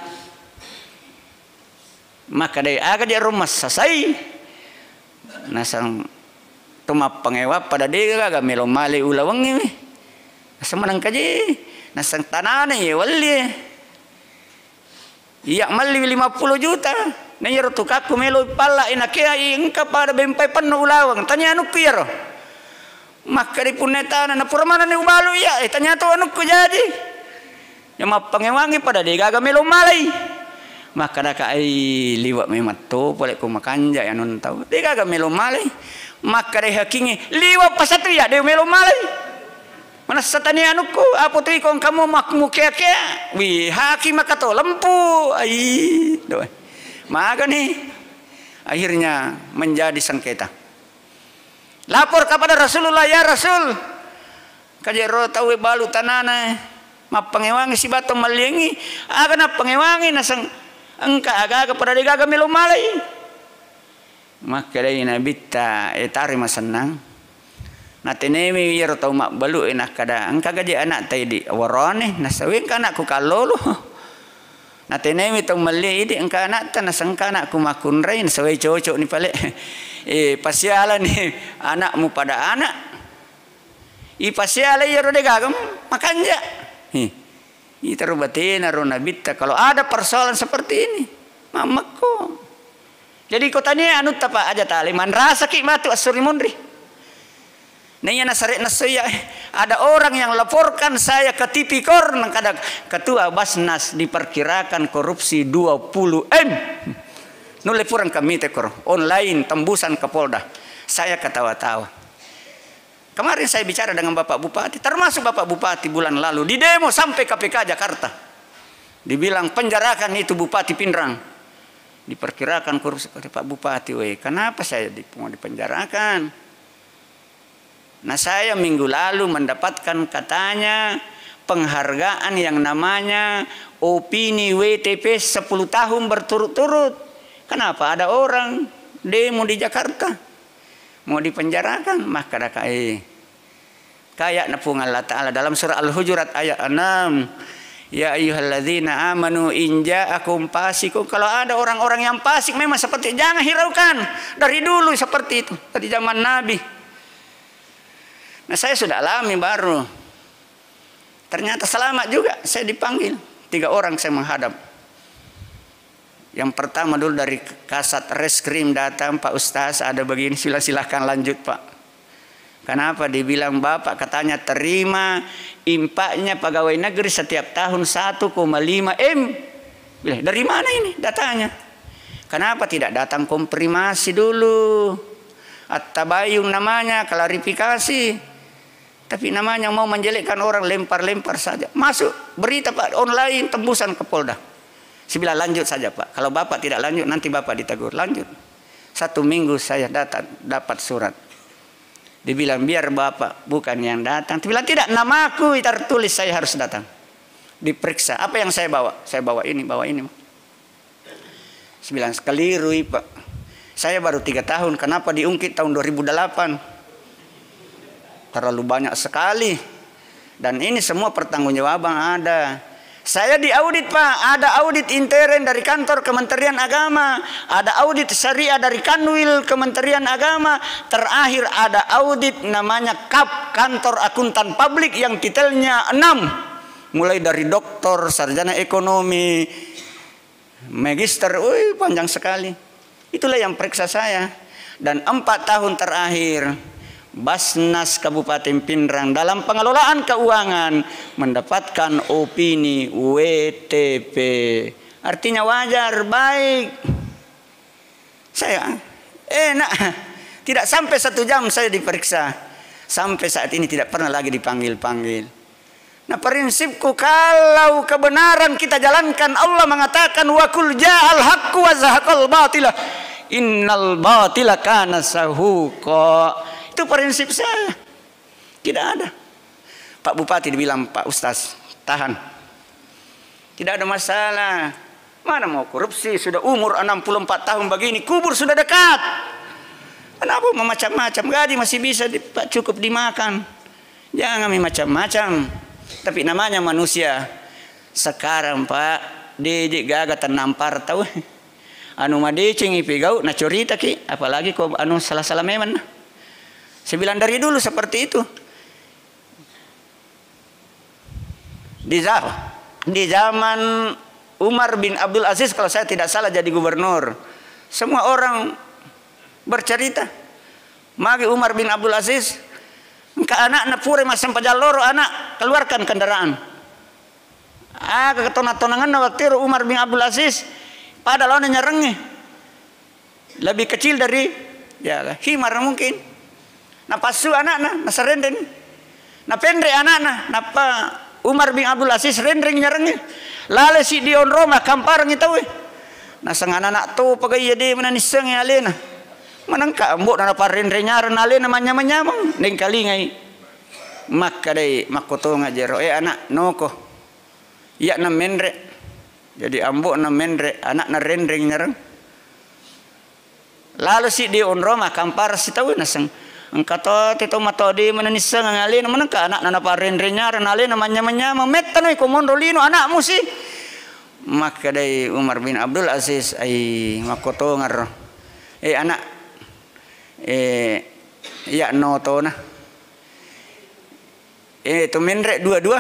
Makkedai, "Aga je ro massasai?" Naseng to mappangewa pada de gaga melo male ulawengnge. Naseng manengka je. Naseng tanana ye welli. Iya melli lima puluh juta. Na iyaro tukakku melo palla, inakeai engka pada bempai penno ulaweng. Tania anukku iyaro. Makkeda punna tana, na pura manenni ubalu iya, eh, tania to anukku jaji. Ya mappangewangi pada de gaga melo malai. Makkedaka, "Ai, liwa memang to pole ko makanja ya non tau. De gaga melo malai." Makkeda hakingi, "Liwa pasatu iya, de melo malai." Manessa tania anukku, apa tu iko engkamu mak-, mukea-kea? Wi, haki makato lempu. Ai, doe. Magani. Akhirnya menjadi sengketa. Lapor kepada Rasulullah, "Ya Rasul, kajero tau balu tanana, mappangewangi sibato malliangi, aga nappangewangi naseng engka aga-aga pada de gaga melo malai." Makkedai Nabitta, "E, tari masennang." Natenewi iyaro tau mabbalu e, nakkeda, "Engka gaje anakta idi warone?" Nasawengka anakku kallolo. Natenewi tau melli idi, "Engka anakta?" Nasengka anakku makkunrai, nasawai cocok ni pale. E, pasialani anakmu pada anak. Ipasiala iyaro de gaga makanja. Hi. Itaro batena ro Nabitta, kalau ada persoalan seperti ini, mammekko. Jadi ko tania anutta, Pak, aja tale manrasaki matu assuri monri. Naiya nasare nassoya, ada orang yang laporkan saya ke T V Kor, nangkada ketua Basnas diperkirakan korupsi dua puluh M. Nulle purang kami tekor online tembusan ke Polda. Saya ketawa-tawa. Kemarin saya bicara dengan Bapak Bupati, termasuk Bapak Bupati bulan lalu, didemo sampai K P K Jakarta. Dibilang, "Penjarakan itu Bupati Pinrang." Diperkirakan korupsi pada Pak Bupati, weh, kenapa saya di-, mau dipenjarakan? Nah, saya minggu lalu mendapatkan katanya penghargaan yang namanya opini W T P sepuluh tahun berturut-turut. Kenapa ada orang demo di Jakarta? Mau dipenjarakan, makkadaka, eh. Kayakna Puang Allah Ta'ala dalam surah Al-Hujurat ayat enam, "Ya ayyuhalladzina amanu in ja'akum fasiqun." Kalau ada orang-orang yang fasik memang seperti, jangan hiraukan. Dari dulu seperti itu, dari zaman Nabi. Nah, saya sudah alami baru. Ternyata selamat juga, saya dipanggil. Tiga orang saya menghadap. Yang pertama dulu dari Kasat Reskrim datang, "Pak Ustaz, ada begini, sila-, silakan lanjut, Pak." Kenapa? Dibilang, "Bapak katanya terima infaknya pegawai negeri setiap tahun satu koma lima M." Bilang, "Dari mana ini datanya? Kenapa tidak datang konfirmasi dulu? At-tabayun namanya, klarifikasi." Tapi namanya mau menjelekkan orang, lempar-lempar saja. Masuk berita, Pak, online, tembusan ke Polda. Saya bilang, "Lanjut saja, Pak. Kalau Bapak tidak lanjut, nanti Bapak ditegur." Lanjut. Satu minggu saya datang, dapat surat. Dibilang, "Biar Bapak bukan yang datang." Dibilang, "Tidak, namaku tertulis, saya harus datang." Diperiksa, "Apa yang saya bawa?" "Saya bawa ini, bawa ini." Saya bilang, "Keliru, Pak. Saya baru tiga tahun, kenapa diungkit tahun dua ribu delapan? Terlalu banyak sekali. Dan ini semua pertanggungjawaban ada." Saya diaudit, Pak. Ada audit intern dari kantor Kementerian Agama, ada audit syariah dari Kanwil Kementerian Agama, terakhir ada audit namanya kap, Kantor Akuntan Publik, yang titelnya enam. Mulai dari doktor, sarjana ekonomi, magister, wih, panjang sekali. Itulah yang periksa saya. Dan empat tahun terakhir, Basnas Kabupaten Pinrang dalam pengelolaan keuangan mendapatkan opini W T P. Artinya wajar, baik. Saya, eh, nak, tidak sampai satu jam saya diperiksa. Sampai saat ini tidak pernah lagi dipanggil-panggil. Nah, prinsipku, kalau kebenaran kita jalankan, Allah mengatakan, "Wa qul ja'al haqqu wa zahaqal batila, innal batila kana zahuqa." Itu prinsip saya. Tidak ada. Pak Bupati dibilang, "Pak Ustaz, tahan. Tidak ada masalah. Mana mau korupsi, sudah umur enam puluh empat tahun begini, kubur sudah dekat. Kenapa memacam-macam? Gaji masih bisa di-, Pak, cukup dimakan. Jangan macam-macam." Tapi namanya manusia. Sekarang, Pak, de' je' gaga tennampar tau. Anu madeceng ipegau, nacoritaki, apalagi ko anu sala-sala memang. Saya bilang dari dulu seperti itu. Di za-, di zaman Umar bin Abdul Aziz, kalau saya tidak salah, jadi gubernur, semua orang bercerita, magi Umar bin Abdul Aziz, engka anakna pura massempajang loro, anak, keluarkan kendaraan. Aga ketona-tonangenna waktu itu Umar bin Abdul Aziz, pada laona nyarengnge. Lebih kecil dari, ya, himar mungkin. Napassu anakna, nasarenreng. Napenre anakna, nappa Umar bin Abdul Aziz renreng nyarengnge. Lale siddi onrong makkamparengngi tauwe. Naseng anak-anak to pagai iya de' mana nissengngi alena. Manengka ambo'na naparrenreng nyareng alena manyameng-nyameng, nengkalingai. Makkedai, makkotonga jero, "Eh, anak, noko." Iya'na menre. Jadi ambo'na menre, anakna renreng nyareng. Lalo siddi onrong makkampara sitaue naseng. Engka to te to matoa de' mana nissengngi alena, manengka anakna naparrenreng nyareng, alena manyameng-nyameng, mettanoi ko monro lino anakmu si. Makkedai Umar bin Abdul Aziz, ai makkotongaro. Eh, anak, eh, iya' notona. Eh, to menre dua-dua.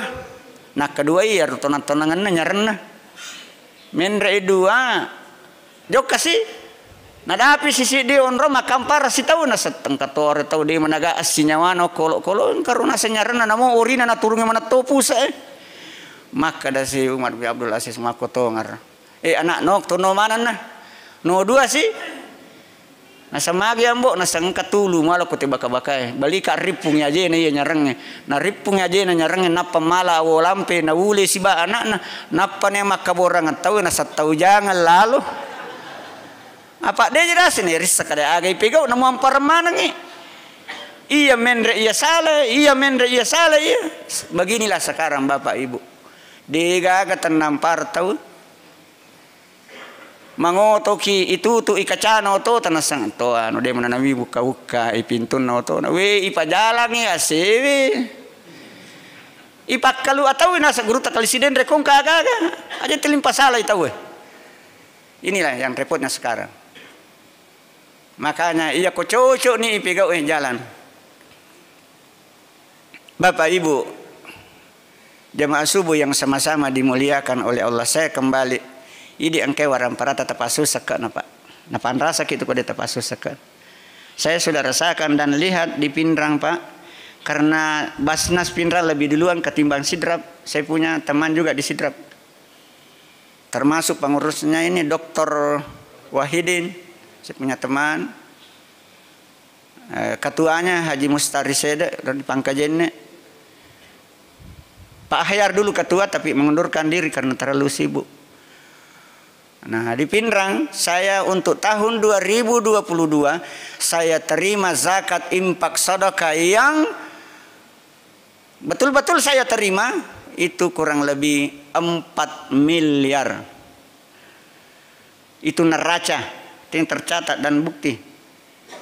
Nakkaduai iyaro tonang-tonangenna nyarenna. Menre dua. Jokka si. Nadapi si siddi onrong makkampara sitaue, nasetteng katoro tau de' managa assinyawana kolo-kolo, engka ro naseng nyarenna, namo orina naturungi manetto pusa e. Makkeda si Umar bin Abdul Aziz makkotongaro. Eh, anak, nok, tono manenna. No dua si. Nasamagi ambo', nasengka tulu malo ko te baka-bakae. Balika rippung ajena iya nyarengnge. Narippung ajena nyarengnge, nappa mala awo lampe, naule siba anakna. Nappa ne makkaborangeng tau, nasattau jangeng lalo. Apa de' jelas ne rissa kada aga ipegau, namuampareng manengngi. Iya menre iya sala, iya menre iya sala, iya. Beginilah sekarang Bapak Ibu. De' gaga tennampar tau. Mangotoki itutu i kacana otota naseng to anu de' mananawi bukka-bukka i pintunna otona. We, ipajalangi asewe. Ipakkalu atau nasa gurutta kali sidenre kongka aga-aga. Aja telimpasalai tauwe. Inilah yang repotnya sekarang. Makanya iya ko cocok ni ipegau e jalan. Bapak Ibu, jamaah subuh yang sama-sama dimuliakan oleh Allah, saya kembali. Idi engkai warang parata tapassusakka na, Pak. Napanrasaki tu kode tapassusakka. Saya sudah rasakan dan lihat di Pinrang, Pak. Karena Basnas Pinrang lebih duluan ketimbang Sidrap. Saya punya teman juga di Sidrap. Termasuk pengurusnya ini Doktor Wahidin, saya punya teman. Eh, ketuanya Haji Mustari Sede, di Pangkajenne. Pak Ahyar dulu ketua, tapi mengundurkan diri karena terlalu sibuk. Nah, di Pinrang, saya untuk tahun dua ribu dua puluh dua, saya terima zakat infak sedekah yang betul-betul saya terima, itu kurang lebih empat miliar. Itu neraca, itu yang tercatat dan bukti.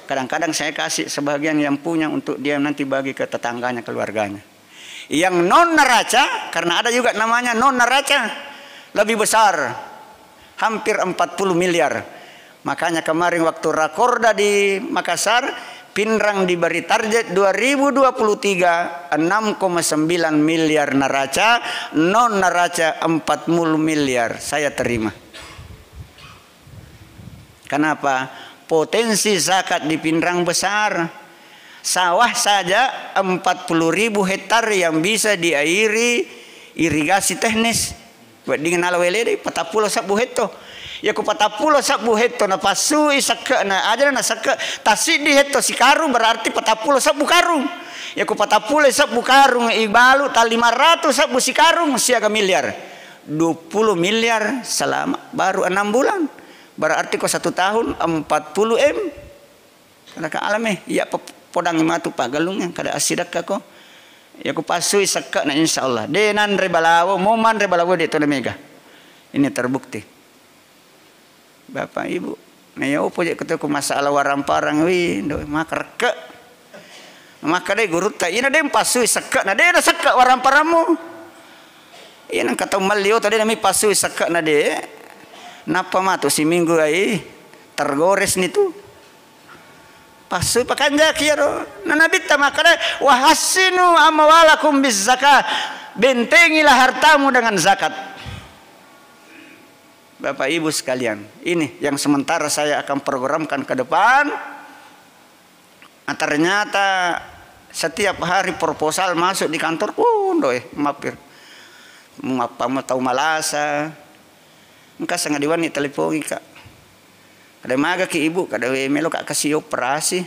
Kadang-kadang saya kasih sebagian yang punya untuk dia nanti bagi ke tetangganya, keluarganya. Yang non neraca, karena ada juga namanya non neraca, lebih besar, hampir empat puluh miliar. Makanya kemarin waktu Rakorda di Makassar, Pinrang diberi target dua ribu dua puluh tiga, enam koma sembilan miliar neraca, non neraca empat puluh miliar. Saya terima. Kenapa? Potensi zakat di Pinrang besar. Sawah saja empat puluh ribu hektar yang bisa diairi irigasi teknis. Wedding nala welede patappulo sebbu hetto. Yako patappulo sebbu hetto napassui sekke'na, ajana nasekke' tasiddi hetto sikarung, berarti patappulo sebbu karung. Yako patappulo sebbu karung ibalu ta lima ratus sebbu sikarung, siaga miliar. Dua puluh miliar selama baru enam bulan. Berarti ko satu tahun empat puluh M. Kada ka alame, iya pe-, podangi matu paggalungnge, kada assidakka ko. Iya ku passui sekke'na, insya Allah. De nanre balawo, mo manre balawo de to na mega. Ini terbukti. Bapak Ibu, na iya opo je ko to ku masalah waramparang, wi, ndo, maka rekke. Maka de gurutta, ina de passui sekke'na, de na sekke' waramparangmu. Iya nengka tau malli oto de nami passui sekke'na de. Nappa matu siminggu ai tergores ni tu. Passui pakanjaki iyaro. Na Nabitta makkeda, "Wa hassinu amwalakum biz zakah." Bentengilah hartamu dengan zakat. Bapak Ibu sekalian, ini yang sementara saya akan programkan ke depan. Nah, ternyata setiap hari proposal masuk di kantor, uh, ndoe, mappir. Mappa tau malasa. Engka sengadiwanni telepongi, Kak. Kada magaki, Ibu, kada we melo, Kak, kasi operasi.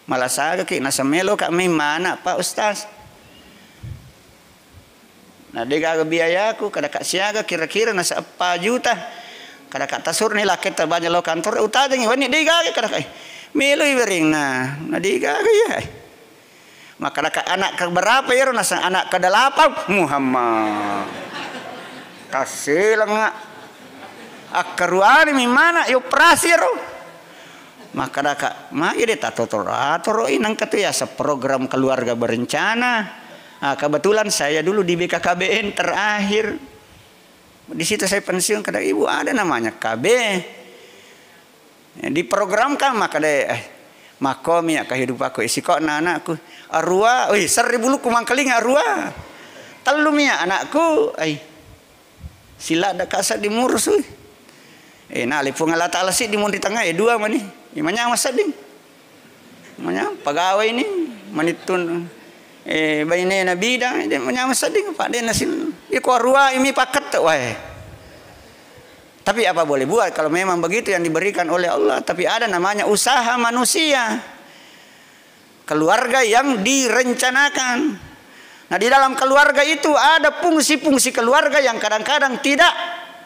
Malasagaki, nasa melo, Kak, mai mana, Pak Ustaz. Na de gaga biayaku, kada ka siaga kira-kira nasa eppa juta. Kada ka tasurni laketta banja lao kantor, utajengi wenni de gaga, kada ka, eh, meloi weringna, na de gaga iya. Maka kada ka anak ke berapa iyaro, nasa anak ke delapan, Muhammad. Tasselengnga. Akkaruani mi mana, ioperasi iyaro. Makkedaka, magi de tatotoro-, atoroi nengka tu yaseng program keluarga berencana. Ah, kebetulan saya dulu di B K K B N terakhir. Di situ saya pensiun, kada, "Ibu, ada namanya K B." Diprogramkan, makkeda, eh, makkomi ya kehidupanku, isiko'na anakku. Arua, wih, serri buluku mangkalinga arua. Tellu mi ya anakku, ai. Siladda ka sedding murusu. Eh, nalai Puang Allah Ta'ala siddi monri tangnga, eh, dua mani. Eh, manyameng sedding. Manyameng, pegawai ni, manittun, eh, bainena bidang, eh, manyameng sedding, Pak, de nasin. Iko arua imi pakkette, wae. Tapi apa boleh buat kalau memang begitu yang diberikan oleh Allah. Tapi ada namanya usaha manusia. Keluarga yang direncanakan. Nah, di dalam keluarga itu ada fungsi-fungsi keluarga yang kadang-kadang tidak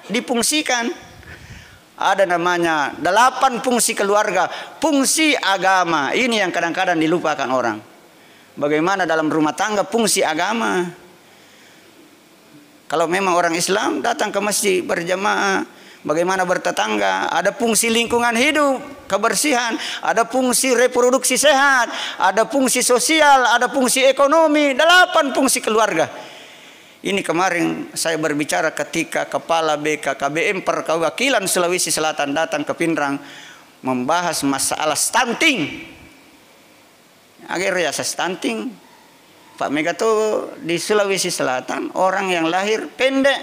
difungsikan. Ada namanya delapan fungsi keluarga, fungsi agama. Ini yang kadang-kadang dilupakan orang. Bagaimana dalam rumah tangga fungsi agama? Kalau memang orang Islam datang ke masjid berjamaah, bagaimana bertetangga, ada fungsi lingkungan hidup, kebersihan, ada fungsi reproduksi sehat, ada fungsi sosial, ada fungsi ekonomi, delapan fungsi keluarga. Ini kemarin saya berbicara ketika Kepala B K K B M Perwakilan Sulawesi Selatan datang ke Pinrang membahas masalah stunting. Agero yaseng stunting. Pak, mega to di Sulawesi Selatan orang yang lahir pendek.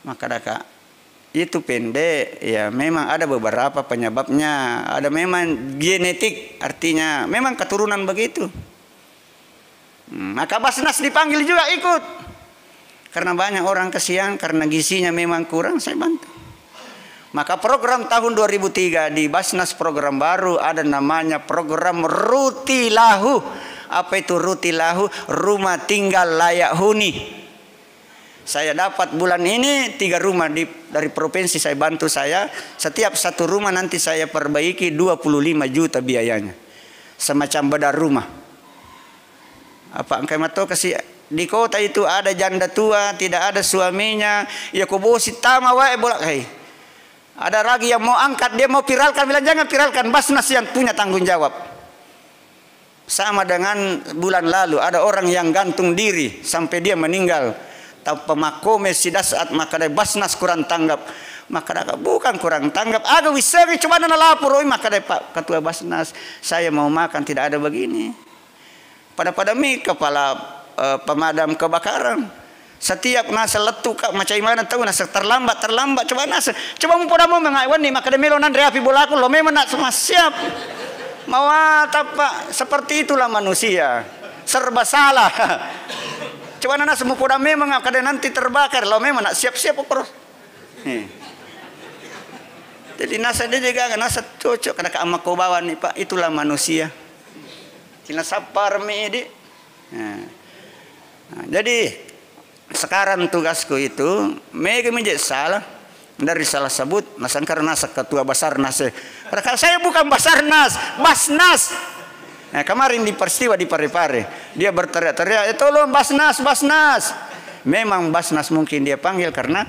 Makkedaka, itu pendek, ya memang ada beberapa penyebabnya. Ada memang genetik, artinya memang keturunan begitu. Hmm, maka Basnas dipanggil juga ikut. Karena banyak orang kasihan, karena gizinya memang kurang, saya bantu. Maka program tahun dua ribu tiga di Basnas, program baru, ada namanya program Rutilahu. Apa itu Rutilahu? Rumah tinggal layak huni. Saya dapat bulan ini tiga rumah di, dari provinsi saya bantu saya. Setiap satu rumah nanti saya perbaiki dua puluh lima juta biayanya. Semacam bedah rumah. Apa engkai mato kasi di kota itu ada janda tua, tidak ada suaminya, ya ko bosi tama wae bolak, hei. Ada lagi yang mau angkat, dia mau viralkan, bilang, "Jangan viralkan, Basnas yang punya tanggung jawab." Sama dengan bulan lalu, ada orang yang gantung diri sampai dia meninggal. Tanpa makkome sidasaat, makkedai Basnas kurang tanggap. Makkedaka, "Bukan kurang tanggap, aga wissengi, coba nalaporoi," makkedai Pak Ketua Basnas, "Saya mau makan, tidak ada begini." Pada-pada mi kepala, eh, pemadam kebakaran. Setiap nasa lettu ka, macai mana tau nasa terlambat, terlambat, coba nasa. Coba mupoda mo mengai wenni, makkeda melo nanre api bolaku, lo memang nak semua siap. Mawatappa, seperti itulah manusia. Serba salah. Coba nana semua poda memang kada nanti terbakar, lo memang nak siap-siap koro. Eh. Jadi nasa dia juga nasa cocok kada ka amma ko bawang ni, Pak. Itulah manusia. Cina sapar mi di. Nah. Nah, jadi sekarang tugasku itu, mega mi je salah dari salah sebut, nasangkar nasa ketua Basarnas. Padahal saya bukan Basarnas, Basnas. Nah, kemarin di peristiwa di Parepare, dia berteriak-teriak, "Eh, tolong Basnas, Basnas." Memang Basnas mungkin dia panggil karena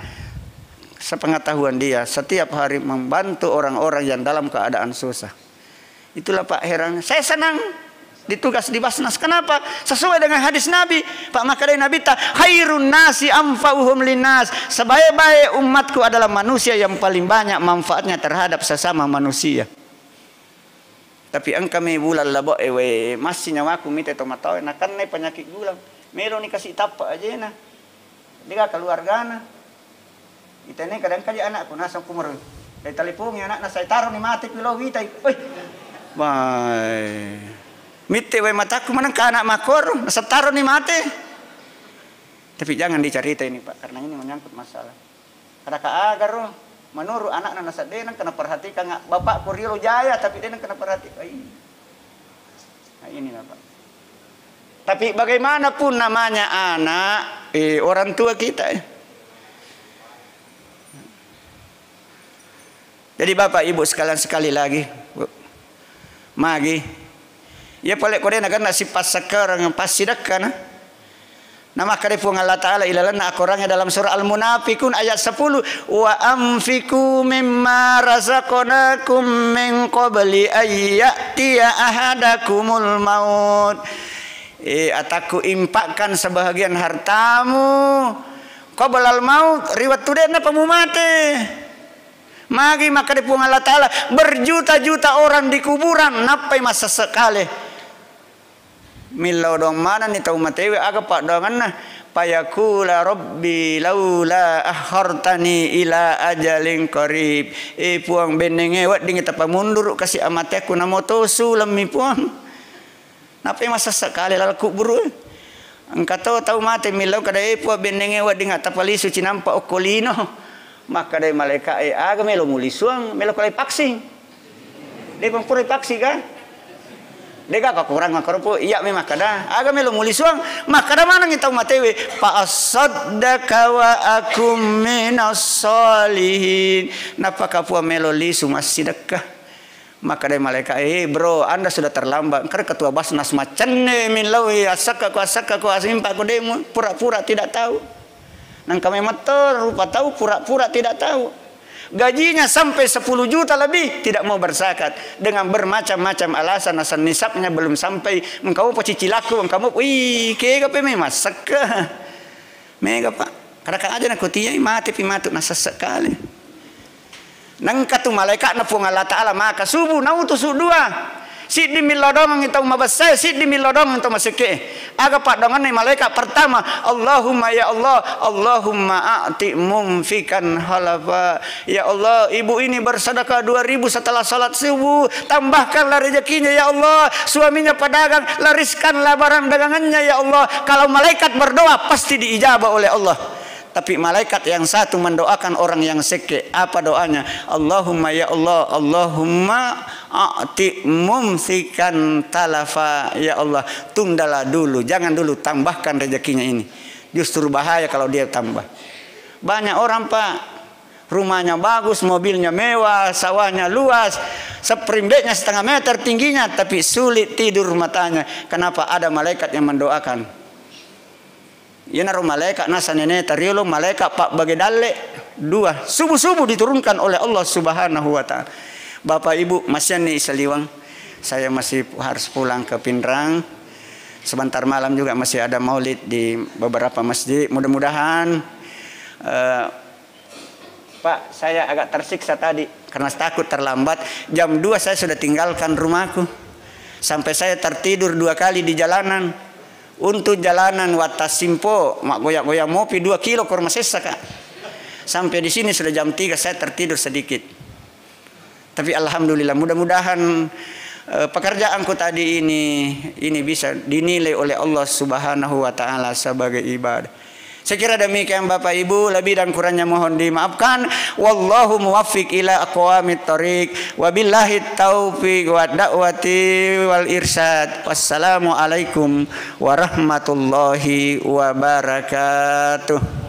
sepengetahuan dia, setiap hari membantu orang-orang yang dalam keadaan susah. Itulah, Pak, heran. Saya senang ditugas di Basnas. Kenapa? Sesuai dengan hadis Nabi. Pak, maka dari Nabi ta, "Khairun nasi anfa'uhum linnas." Sebaik-baik umatku adalah manusia yang paling banyak manfaatnya terhadap sesama manusia. Tapi engka mi bulan labo e, we, massi nyawaku mite to matawe, nakennai penyakit gula. Melo ni kasi tappa ajena. Dega keluargana. Itene kadang kaji anakku nasang kumur. Dari telepon anakna, "Saya taro ni mate kulo witai." Oi. Wai. Mitte wai mataku maneng ka anak makor, nasa taro ni mate. Tapi jangan dicerita ini, Pak, karena ini menyangkut masalah. Kada ka agaro, menurut anakna nasa denang kena perhatikan, bapakku riolo jaya, tapi denang kena perhatikan. Ih. Nah, inilah, Pak. Tapi bagaimanapun namanya anak, eh, orang tua kita, eh. Jadi Bapak Ibu sekalian, sekali lagi, Bu, magi, iya pale kode naganna sipassakereng, passidekkana. Namakkeda Puang Allah Ta'ala ilalenna akorangnge dalam surah Al-Munafiqun ayat sepuluh, "Wa anfiqu mimma razaqnakum min qabli an ya'tiya ahadakumul maut." Eh, atakku, infakkan sebahagian hartamu qablal maut, ri wettu de'na pa mumate. Magi makkeda Puang Allah Ta'ala, berjuta-juta orang di kuburan, nappai massesse kale. Millau doang manenni tau matewe, aga paddoangenna? Fayaqula rabbi laula akhartani ila ajalin qarib. Eh, Puang, bennenge weddingngi tapamunduru kasi amatekku, namo to sulemmi, Puang. Nappai massesse kale laleng kuburu. Engka to tau mate millau kada, eh, Puang, bennenge wedding tapalisu cinampa okko lino. Makkadai malaika'e, aga melo mulisuang, melo kalai paksing. Dé' pura paksi ka? Dé' ka kakurang makkoro pu, iya mi makkada, aga melo mulisuang, makkada manengngi tau matewe, fa assaddaqa wa akum minas sholihin. Nappa ka Puang melo lisu massidekka. Makkadai malaika, "Eh, bro, Anda sudah terlambat. Engka ketua Basnas maccenne mi laoi, assakka ko, assakka ko, asimpa ko, dé' mu, pura-pura tidak tahu." Nangka memang to rupa tau pura-pura tidak tahu. Gajinya sampai sepuluh juta lebih, tidak mau berzakat. Dengan bermacam-macam alasan, asal nisabnya belum sampai, engka mopa cicilakku, engka mopa, wih, kega pe memang sekka. Mega, Pak. Kadang-kadang aja nakutiai, mate pi matu, nasesse kale. Nengka tu malaikatna Puang Allah Ta'ala maka subuh nautusu dua. Siddi millau doangengngi tau mabessae, siddi millau doangengngi tau masekke'e. Aga paddoangenna malaikat pertama? Allahumma, ya Allah, Allahumma a'ti mumfikan khalafa. Ya Allah, ibu ini bersedekah dua ribu setelah salat subuh, tambahkanlah rezekinya, ya Allah. Suaminya pedagang, lariskanlah barang dagangannya, ya Allah. Kalau malaikat berdoa, pasti diijabah oleh Allah. Tapi malaikat yang satu mendoakan orang yang sekke. Apa doanya? Allahumma, ya Allah, Allahumma a'ti mumsikan talafa. Ya Allah, tundalah dulu, jangan dulu tambahkan rezekinya ini. Justru bahaya kalau dia tambah. Banyak orang, Pak, rumahnya bagus, mobilnya mewah, sawahnya luas, spring bednya setengah meter tingginya, tapi sulit tidur matanya. Kenapa? Ada malaikat yang mendoakan. Iyanaro malaeka nasa neneta riolo, malaeka pabbage dalle dua, subuh-subuh diturunkan oleh Allah Subhanahu wa Ta'ala. Bapak Ibu, masianni saliweng, saya masih harus pulang ke Pinrang. Sebentar malam juga masih ada maulid di beberapa masjid. Mudah-mudahan, eh, Pak, saya agak tersiksa tadi karena takut terlambat. Jam dua saya sudah tinggalkan rumahku. Sampai saya tertidur dua kali di jalanan. Untuk jalanan Wattasimpo, maggoyang-goyang mopi dua kilo, kor masessa, Kak. Sampai di sini sudah jam tiga, saya tertidur sedikit. Tapi alhamdulillah, mudah-mudahan eh, pekerjaanku tadi ini, ini bisa dinilai oleh Allah Subhanahu wa Ta'ala sebagai ibadah. Saya kira demikian, Bapak Ibu, lebih dan kurangnya mohon dimaafkan. Wallahu muwaffiq ila aqwamit thariq. Wabillahi taufiq wa da'wati wal irsyad. Wassalamualaikum warahmatullahi wabarakatuh.